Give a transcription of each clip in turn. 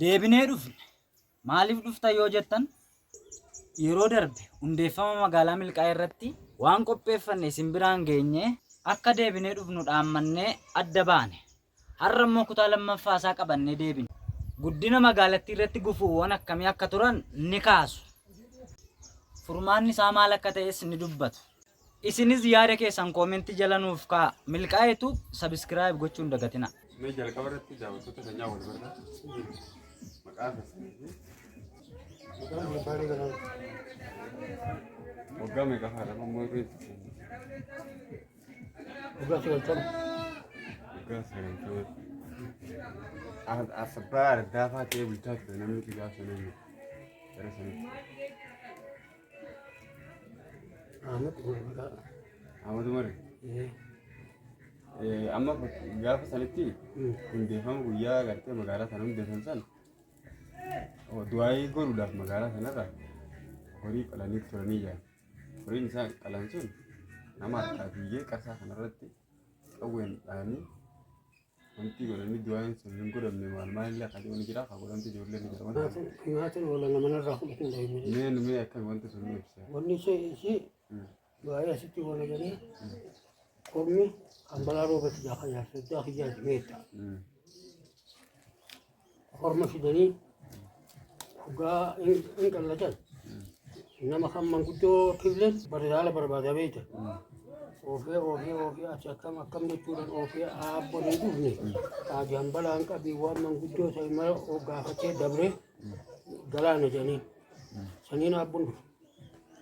Deebinee dhufne. Maaliif dhuftan yoo jettan yeroo darbe hundeeffama magaalaa Milqaa irratti waan qopheeffanne isin biraan geenyee akka deebinee dhufnu dhaammannee adda baane. Har'a immoo kutaa lammaffaa isaa qabannee deebine. Guddina magaalattii irratti gufuuwwan akkamii akka turan ni kaasu. Furmaanni isaa maal akka ta'es ni dubbatu. Isinis yaada keessan koomentii jala nuuf kaa'a. Milqaa'ee Tube subscribe gochuu hin dagatinaa. Mee jalqaba irratti daawwattoota keenyaa wal barra. Maqaa keessanii fi Maqaan koo Baalee Galaanaa. waggaa meeqa faadha ammoo irra Waggaa 90. Waggaa 90. Asabbaa ardaafaa ta'ee bulchaa ture namni gaafa sanatti. Bara sanitti. Ahmad Umar maqaa. Ahmad Umar. Amma gaafa sanitti hundeeffama guyyaa gartee magaalaa sana hundeessan san du'aayii godhuudhaaf magaalaa sanarra horii qalanii turanii jiran. Horiin isaan qalan sun nama harkaa fiigee qarsaa kanarratti qawween dhahanii Wanti godhanii du'aan sun hin godhamne maal maalillee akka jiru ni jira akka godhamte ijoollee ni jira. Wanta Nyaatan wala nama narraa fudhatu hin dhahin. Mee nu mee akkami wanti sun nu ibsa. Wanni ishee ishee du'aayii asitti goona jedhee kormi kan balaa roobatti jaa jaarsa iddaa kiyyaati meetta. Korma fidanii dhugaa hin qallatan. Nama kan manguddoo kibleen barzaala barbaada beekta. Oofee oofee oofee ati akkam akkam jechuudhaan oofee aabboon hin dhufne. Qaajaan balaan qabii waan manguddoo ta'e mara gaafatee dabree galaana jedhanii. Saniin aabboon dhufe.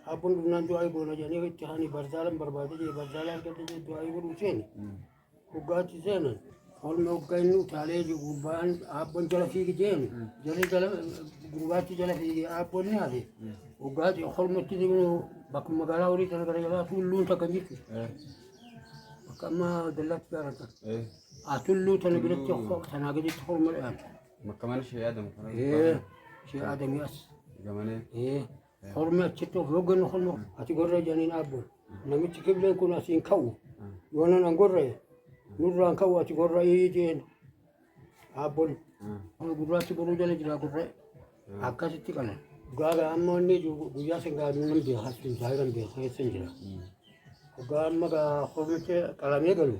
Aabboon dhufnaan du'aa goona jedhanii itti hani barzaalan barbaade jee barzaala argate jee du'aa godhuu seene. Hoggaatti seenan olma hoggaa inni utaalee jiru gurbaan aabboon jala fiigi deeme jarri jala gurbaatti jala fiige aabboon ni hafe hoggaatti holmatti deemnu bakka magaalaa horii tana gara jalaa tulluun takka hin jirtu bakka amma dallaatti ijaarratan tulluu tana biratti tanaa gaditti holma dhiyaatu. Bakka mana ishee yaadamu karaa Ee ishee aadamii as. gamanee. Ee Hormi achitti of hoggannu horma ati gorra jedhaniin aabboon. Namichi kibleen kun asiin ka'u yoo nan an gorra'e nurraan ka'u ati gorra'ii jeen aabboon. Gurraachi boruu jala jira gorra'e akkasitti qalan. Gaaga amma inni guyyaa san gaa nan beeka sun zaahiran beeka keessa hin jira. Hoggaa amma gaa hormichi qalamee galu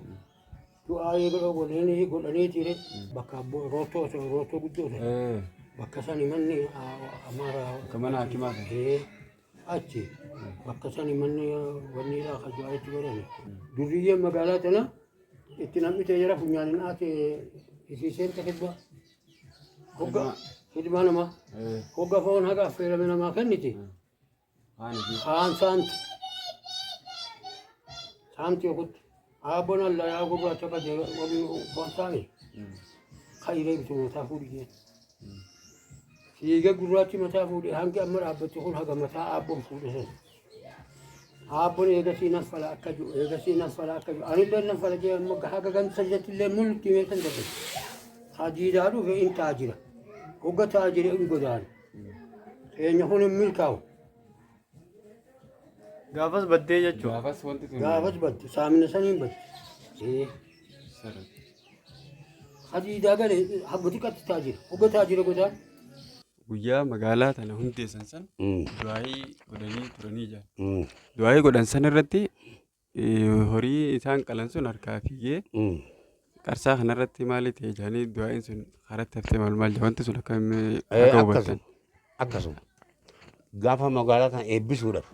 du'aa eegala godhanii godhanii ture bakka roottoo roottoo guddoo ta'e. Bakka sani manni amaara. Bakka mana hakimaa sana. Ee, achi bakka sani manni wanni kan du'aa itti godhani. Durriyyeen magaalaa tana itti nam'ite jara funyaaniin haate isii seente kibba. Hogga hidmaa namaa. Hogga foon haga affeerame namaa kenniti. Kaan saamti. Saamti okutti. Aabboon alla yaa gurraacha bade wanni foon saame. Kairee bitu mataa fuudhi jeen. Fiigee gurraachi mataa fuudhe hangi amma dhaabbatti kun haga mataa aabboon fuudhe san. Aabboon eegasii nan fala akka jiru eegasii nan fala akka jiru anillee nan fala jee amma haga ganda sadiitti illee mul'utti mee san darbe. Hadiidaa dhufe in taajira. Hogga taajire in godaana. Keenya kun hin milkaa'u. Gaafas baddee jechuudha. Gaafas wanti sun. Gaafas badde saamina saniin badde. Ee, Sirriitti. Hadiidaa gale habba xiqqaatti taajira. Hogga taajira godaan. Guyyaa magaalaa tana hundeessan san du'aayii godhanii turanii jira. Du'aayii godhan san irratti Horii isaan qalan sun harkaa fiigee qarsaa kanarratti maali ta'e jedhanii du'aa'iin sun karatti haftee maal maal jedha wanti sun akkamiin akka hubattan. Akkasuma. Gaafa magaalaa kana eebbisuudhaaf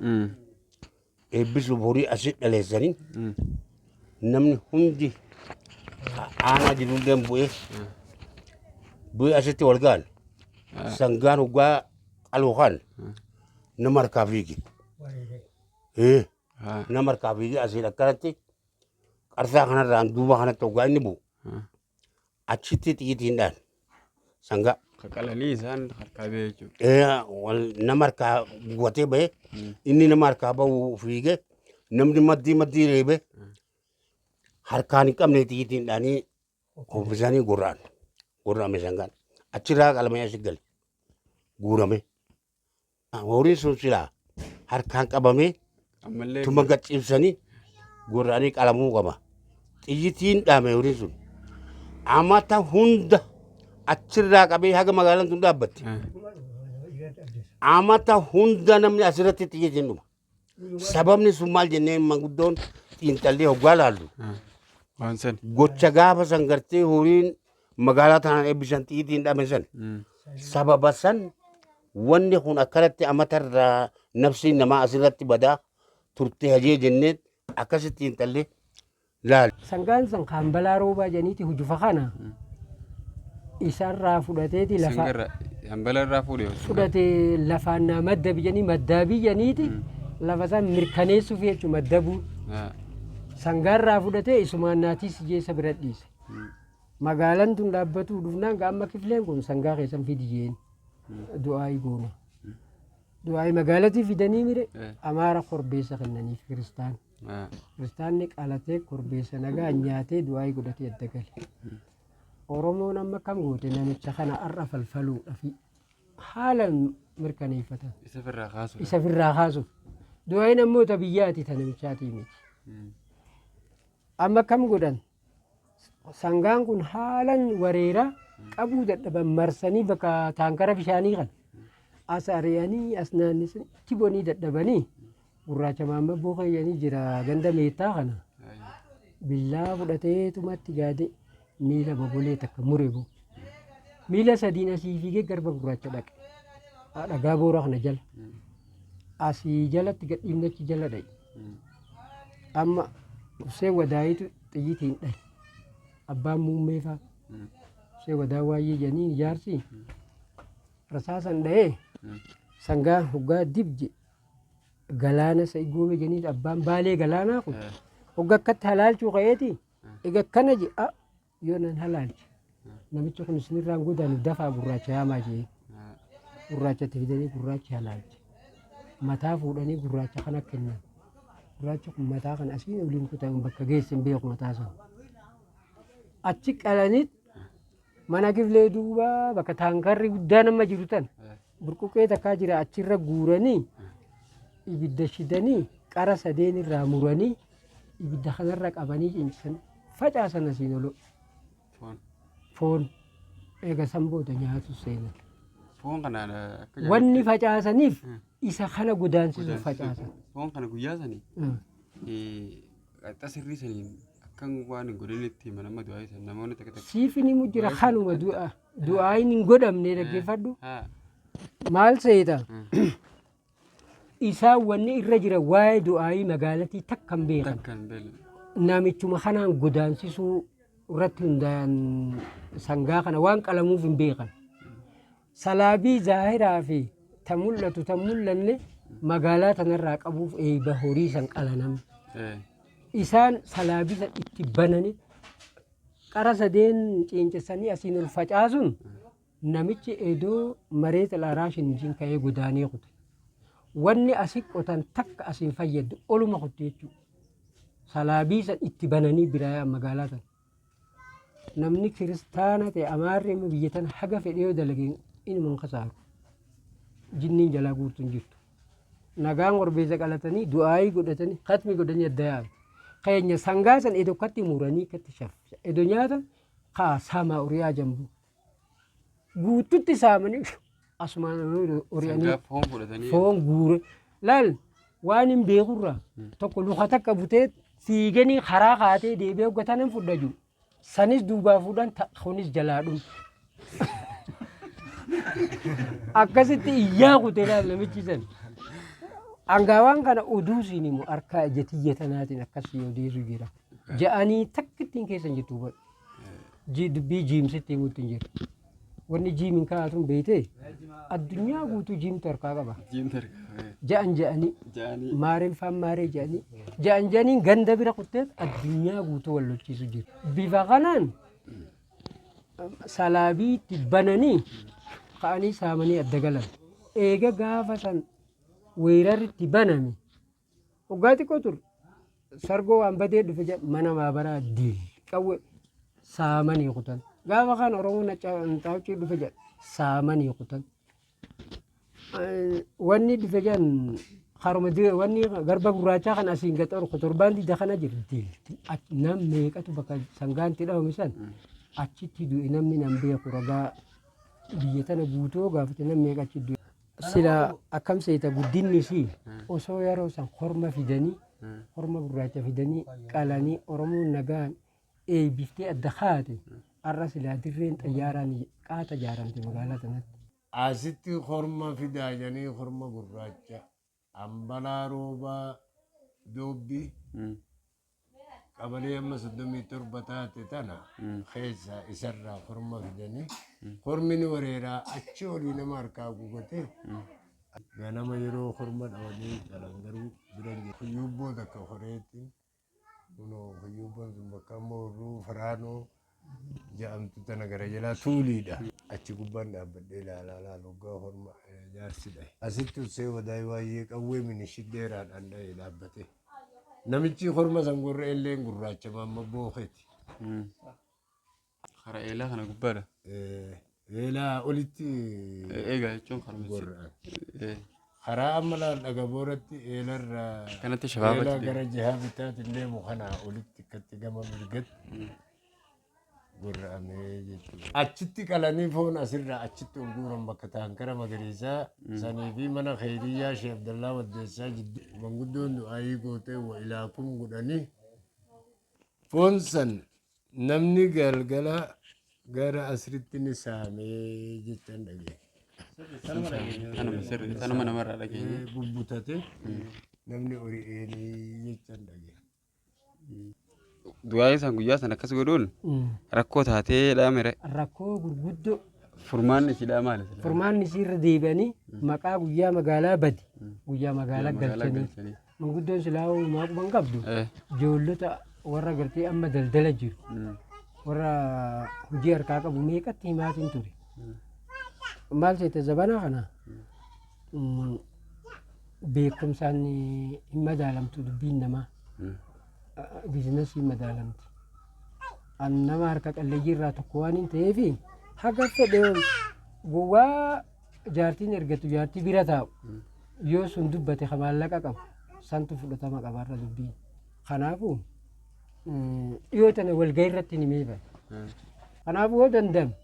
eebbisuuf horii asii dhaleessanii namni hundi aanaa jirullee bu'ee bu'ee asitti wal ga'an sangaan hoggaa qaluu kan nama harkaa fiige. Nama harkaa fiigee asiin akkanatti qarsaa kanarraan duuba kanatti hoggaa inni bu'u achitti xiyyitiin dhaan sangaa. Ka qalanii isaan harkaa ba'e jechuudha. Nama harkaa gubatee ba'e inni nama harkaa ba'u fiigee namni maddii maddii reebe harkaan hin qabne xiyyitiin dhaanii kuffisanii gurraan gurrame sangaan achirraa qalamee asi gale guurame. Horiin sun silaa harkaan qabamee Ammallee tuma gad cibsanii gorra'anii qalamuu qaba. Xiyyitiin dhaame horiin sun. Amata hunda Achirraa qabee haga magaalaan tun dhaabbatte. Amata hunda namni asirratti xiyyeetiin dhuma. Sababni sun maal jennee manguddoon xiinxallee hoggaa laallu. Waan san. Gocha gaafa san gartee horiin magaalaa tanaan eebbisan xiyiitiin dhame san. Sababa san wanni kun akkanatti amatarraa nafsiin namaa asirratti badaa turte hajee jennee akkasitti xiinxallee laal. Sangaan san kan balaa roobaa jedhaniiti hujufa kana isarraa fudhateeti lafa Sangarra hambala irraa fuudhe. Fudhatee lafaan naa maddabi jedhanii maddaabii jedhaniiti lafa san mirkaneessuuf jechuudha maddabuu. Sangaarraa fudhatee isumaan naatiis jeessa bira dhiise. Magaalaan tun dhaabbatuu dhufnaan gaamma kifileen kun sangaa keessan fidi jeen du'aayii goona. Du'aayii magaalatii fidanii mire Amaara korbeessa kennaniif kiristaan. Kiristaanni qalatee korbeessa nagaa nyaatee du'aayii godhatee adda gale. Oromoon amma akkam goote namicha kana har'a falfaluudhaaf haala mirkaneeffatan. Isa firraa kaasuuf. Isa firraa kaasuuf. Du'aayiin ammoo ta biyyaati ta namichaatii miti. Amma akkam godhan sangaan kun haalan wareera qabuu dadhaban marsanii bakka taankara bishaanii kan as ari'anii as naannisanii itti bonii dadhabanii gurraacha maamma bookayyanii jira ganda meettaa kana billaa fudhateetumatti gaade miila bobolee takka mure boo miila sadiin asii fiigee garba gurraacha dhaqe dhagaa boora kana jala asii jalatti gadhiifnachi jala dhaqe. Amma Hussein Wadaayitu xiyyitiin dhahe. Abbaan muummee faa. Hussein Wadaa waayee jedhanii jaarsi rasaasan dhahee sangaa hoggaa dib jedhe galaana sa'i goobee jedhanii abbaan baalee galaanaa kun hogga akkatti halaalchuu ka'eeti egaa akkana jedhe a yoo nan halaalche namichi kun isinirraan godaanu dafaa gurraacha yaamaa jee gurraachatti fidanii gurraachi halaalche mataa fuudhanii gurraacha kana kennan gurraachi kun mataa kana asiin oliin kutan bakka geesse hin beeku mataa sana achi qalaniit mana kiflee duuba bakka taankarri guddaan amma jiru tan burquqee takkaa jira achirra guuranii ibidda shidanii qara sadeen irraa muranii ibidda kanarra qabanii cincisan facaasan asiin olo Foon. Foon eega san booda nyaatu seenan. Foon kana akka Wanni facaasaniif isa kana godaansisuuf facaasan. Foon kana guyyaa sanii qaxxa sirrii saniin akkan waan hin godhinitti himan amma du'aa san namoonni takka takka. Siif ni himu jira kanuma du'a du'aa hin godhamne dhaggeeffadhu. Haa. Maal seeta? Isaan wanni irra jira waa'ee du'aayii magaalatii takka hin beekan. Takka hin beekne. Namichuma kanaan godaansisuu irratti hundaayan sangaa kana waan qalamuuf hin beekan. Salaabii zaahiraa fi ta mul'atu ta mul'anne magaalaa tanarraa qabuuf eeyba horii san qalanam. Isaan salaabii san itti banani qara sadeen ciincessanii asiin ol facaasuun Namichi edoo mareet al-araashin jin ka'ee godaanee kute. Wanni asi qotan takka as hin fayyaddu oluma kutte jechuudha. Salaabii san itti bananii biraa yaa'an magaalaa tana. Namni kiristaana ta'e amaarri immoo biyya tana haga fedhe yoo dalage inuma hin kasaaru. Jinniin jalaa guurtu hin jirtu. Nagaan korbeessa qalatanii du'aayii godhatanii katmi godhanii adda yaa'an. Keenya sangaa san edo katti muranii katti shaf. Edo nyaatan kaa sama uriyaa jambu. Guututti saamanii asumaan ori'anii Sangaa foon fudhatanii. Foon guure laal waan hin beekurraa tokko luka takka butee fiiganii karaa kaatee deebi'ee hoggataa nan fudha jiru. Sanis duubaa fuudhan kunis jalaa dhume. Akkasitti iyyaa kute laal namichi san. Angaawaan kana oduu siin himu harkaa ija tiyya tanaatiin akkasii odeessu jira. Ja'anii takkittiin keessa hin jirtu hubadhu. Dubbii jiim sitti himuutti hin jiru. Wanni jiim hin kaa'atun beeytee addunyaa guutuu jiimtu harkaa qaba. Jiim tarkaa. Ja'an ja'anii Ja'anii. maareen faan maaree ja'anii ja'an ja'aniin ganda bira kutteet addunyaa guutuu wal lolchiisu jiru. Bifa kanaan salaabii itti bananii ka'anii saamanii adda galan. Eega gaafa san weerarri itti baname Waggaa xiqqoo ture. Sargoo waan badee dhufe jedha mana maabaraa diil qawwe saamanii kutan. Gaafa kaan Oromoon xaawucii dhufe jedha saamanii kutan. Wanni dhufe jedhan haruma wanni garba gurraachaa kan asiin gad orku torbaan dida kana jira diil. Nam meeqatu bakka sangaan itti dhawame san Achitti du'e namni nan beeku ragaa biyya tana guutuu gaafate namni meeqa achi du'e. Sila akkam seeta guddinni isii osoo yeroo san korma fidanii korma gurraacha fidanii qalanii Oromoon nagaan eebbiftee adda kaate har'a silaa dirreen xayyaaraan qaata ijaaramte magaalaa tanatti. Asitti korma fidaa jedhanii korma gurraacha Ambalaa Roobaa Doobbii qabalee amma 37 taate tana keessa isarraa korma fidanii kormi ni wareeraa achi olii nama harkaa gugatee ganama yeroo korma dhawanii qalan garuu bira hin jiru. Kuyyuubboo takka koreetti kunoo kuyyuubboon sun bakka amma horruu faraanoo ja'amtu tana gara jalaa tuuliidha. Achi gubbaan dhaabbadhee ilaalaa laal hoggaa horma jaarsi dhahe. Asitti ussee wadaay waayyee qawwee minishit dheeraadhaan dhahe dhaabbate. Namichi horma san gorra'e illeen gurraacha maamma bookeeti. Kara eelaa kana gubbaadha. Eelaa olitti Eegaa jechuun karuma gorra'an. Karaa amma laal dhagabooratti eelarraa Kanatti shabaaba eelaa achi gara jihaa bitaatiin deemu kanaa olitti akkatti gama mirgatti gorra'amee jechuudha. Achitti qalanii foon asirraa achitti ol guuran bakka taankara magariisaa sanii fi mana keeriyyaa Sheekh Abdallaa Waddeessaa jidduu manguddoon du'aayii gootee wa ilaakum godhanii foon san namni galgala gara asritti ni saamee jechan dhagee. Tanuma sirrii tanuma namarraa dhageenye. Bubbutate namni ori'eenii jechan dhagee. Du'aa isaan guyyaa sana akkas godhuun rakkoo taatee dhaamere. Rakkoo gurguddoo. Furmaanni isiidhaa maali? Furmaanni isiirra deebi'anii maqaa guyyaa magaalaa bade guyyaa magaalaa galchanii. Manguddoon silaa uumaa quban qabdu ijoollota warra gartee amma daldala jiru warra hojii harkaa qabu meeqatti himaatiin ture. Maal seete zabanaa kana beekumsaan hin madaalamtu dubbiin namaa. Biizinasii hin madaalamti. An nama harka qalleeyyii irraa tokko waan hin ta'eef haga fedhe gowwaa jaartiin ergatu jaartii bira taa'u yoo sun dubbate ka maallaqa qabu santu fudhatama qaba irra dubbiin. Kanaafuu dhiyoo tana walgahii irratti ni meeban. Kanaafuu yoo danda'ame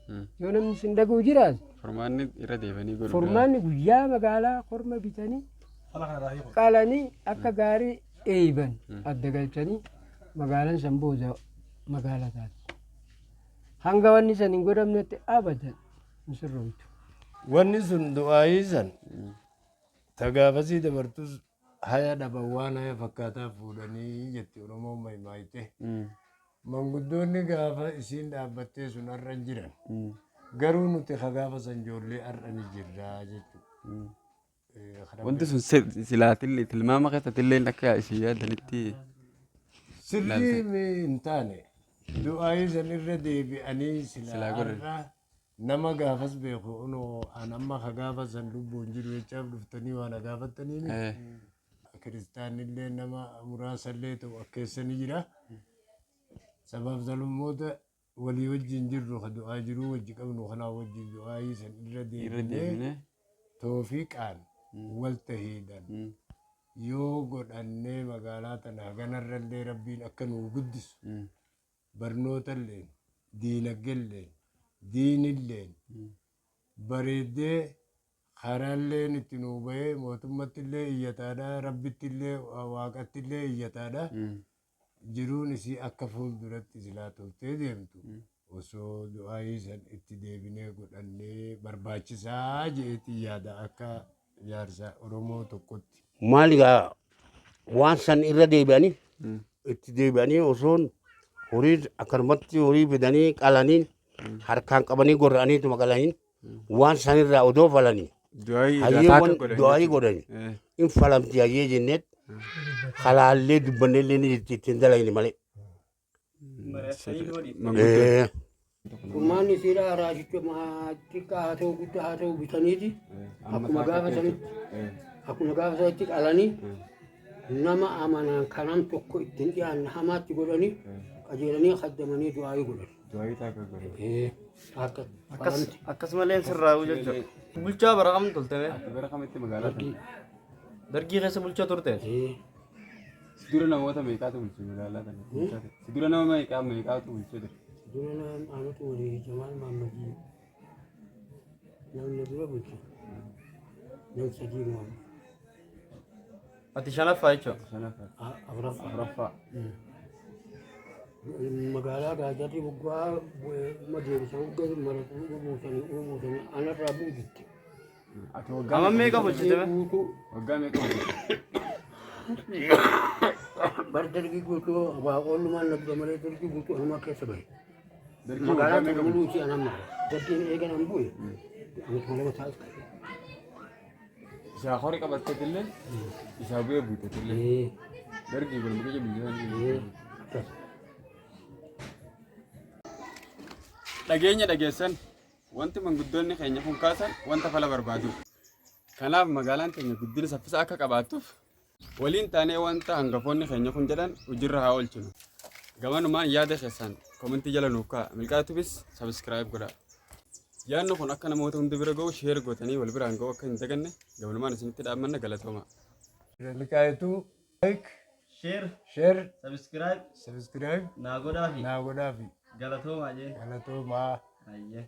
yoo namni sin dhaga'u jiraate Furmaanni irra deebanii godhu. Furmaanni guyyaa magaalaa korma bitanii qalanii akka gaarii eeyban adda galchanii magaalaan san booda magaala taati. Hanga wanni san hin godhamnetti abadan hin sirroomtu. Wanni sun du'aayii san ta gaafasii dabartus haya dhaban waan haya fakkaataa fuudhanii jetti Oromoon maymaayite. Manguddoonni gaafa isiin dhaabbattee sun har'a hin jiran. Garuu nuti ka gaafa san ijoollee har'a ni jirra jechuudha. Wanti sun silaa tilmaama keessatti akka isin yaaddanitti Sirrii hin taane du'aayii san irra deebi'anii silaa Silaa godhan. har'a nama gaafas beeku unoo an amma ka gaafa san lubbuun jiru jechaaf dhuftanii waan na gaafattanii miti. Kiristaanillee nama muraasallee ta'u akkeessanii jira. Sabaaf sablammoota walii wajjin jirru ka du'aa jiruu wajji qabnu kanaa wajjin du'aayii san irra irra deebinee deebinee toofiiqaan wal tahiidhaan yoo godhannee magaalaa tana haganarrallee Rabbiin akka nuu guddisu barnootalleen diinaggelleen diinilleen bareeddee karaalleen itti nuu bahee mootummattillee iyyataadha Rabbittillee waaqattillee iyyataadha jiruun isii akka fuulduratti silaa toltee deemtu osoo du'aayii san itti deebinee godhannee barbaachisaa je'eetiin yaada akka jaarsa Oromoo tokkotti. Maali gaa waan san irra deebi'anii itti deebi'anii osoon horii akkanumatti horii fidanii qalanii harkaan qabanii gorra'aniituma qalanii waan sanirraa odoo falanii Du'aayii hayyee irraa wan taakka godhan du'aayii jechuudha. godhani in falamti hayyee jenneet halaallee dubbannellee ni jirti ittiin dalayni malee. Manguddoo. Furmaanni isiidhaa raashicha xiqqaa haa ta'u guddaa haa ta'u bitaniiti akkuma gaafa sanitti akkuma gaafa sanitti qalanii nama amanaan kanam tokko ittiin dhiyaanne hamaatti godhanii qajeelanii kaddamanii du'aayii godhan. Du'aayii taakka godhan. Akka falamti. Akkasumallee sirraa'u jechuudha. Bulchaa bara kam turte? Bara kamitti magaalaa tana? Dargii keessa bulchaa turte? Si dura namoota meeqaatu bulche magaalaa tana? Si dura nama meeqaa meeqaatu bulchee ture? Dura nama Ahmed Umarii Jamaal Mahammadii namni dura bulche nam sadii nu amma. Ati shanaffaa jechuudha. Shanaffaa. Afuraffaa. Afuraffaa. Magaalaa Gaajarri waggaa ma deebisa waggaa maratu buusanii buusanii anarraa bu'u jetti. Ati waggaa Amma meeqa bulchite? Guutuu Waggaa meeqa bulchite? Bar dargii guutuu abaaqoollumaan na dura malee dargii guutuu anumaa keessa bahe. Dargii Magaalaa waggaa meeqa tana bulchite? muluu ishee anaan mara. Dargiin eegan an bu'e. Amatuma lama taa'as qabe. Isaa horii qabatteetillee isaa bu'ee buuteetillee. Dargii waluma keessa bulchite. Akkas. Dhageenya dhageessan wanti manguddoonni keenya kun kaasan wanta fala barbaadu. Kanaaf magaalaan teenya guddina saffisa akka qabaattuuf waliin taanee wanta hangafoonni keenya kun jedhan hojiirra haa oolchinu. Gamanumaan yaada keessan komentii jala nuuf kaa'a. Milkaa'atubis subscribe godhaa. Yaadni kun akka namoota hunda bira ga'u share gootanii wal biraan ga'u akka hin daganne gamanumaan isinitti dhaammanna galatooma. Milkaa'ituu like, Share, share, subscribe subscribe naa godhaafi naa godhaafi galatoomaa jee. galatoomaa. Ayyee.